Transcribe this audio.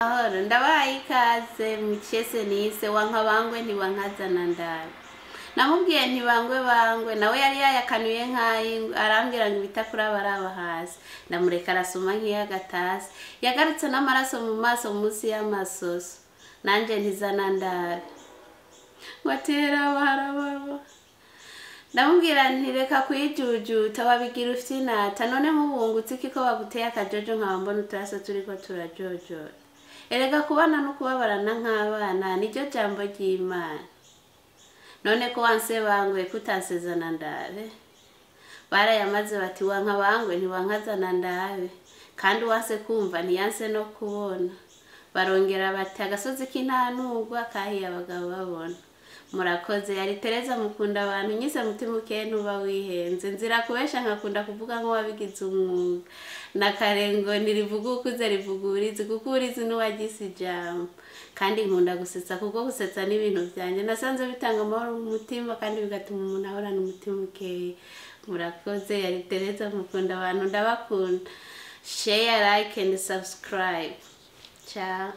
Mahoro, ndabahaye ikaze mwicese nise wankabangwe ntiwankazana ndabe. Namubwiye ntibangwe bangwe, nawe yari yayakanuye nk'ayingwe, arambwira ngo ibitakura baraba hasi. Ndamureka arasoma nk'iy'agatasi, yagarutse n'amaraso mu maso munsi y'amasoso. Nanje ntizana ndabe, ngo atera barababa. Ndamubwira nti reka kwijujuta, wabigira ufyinata. None nk'ubungutse iki ko baguteye akajojo, nkaba mbona uturaso turiko turajojota? Erega kubana no kubabarana nk'abana niryo jambo ry'Imana. None ko wanse bangwe, kutansezana ndabe? Barayamaze bati wanka bangwe ntiwankazana ndabe, kandi uwanse kumva ntiyanse no kubona. Barongera bati agasozi k'intanugwa kahiye abagabo babona. Murakoze. Yari Tereza Mukunda abantu. Nyise mutima ukeye ntuba wihenze, nzira kubesha, nkakunda kuvuga nk'uwabigize umwuga. Na karengo ntirivuga ukuze, rivuga urizi, kuko urizi n'uwagize ijambo. Kandi nkunda gusetsa, kuko gusetsa n'ibintu byanjye nasanze bitanga amahoro mu mutima kandi bigatuma umuntu ahorana umutima ukeye. Murakoze. Yari Tereza Mukunda abantu, ndabakunda. Share, like and subscribe. Ciao.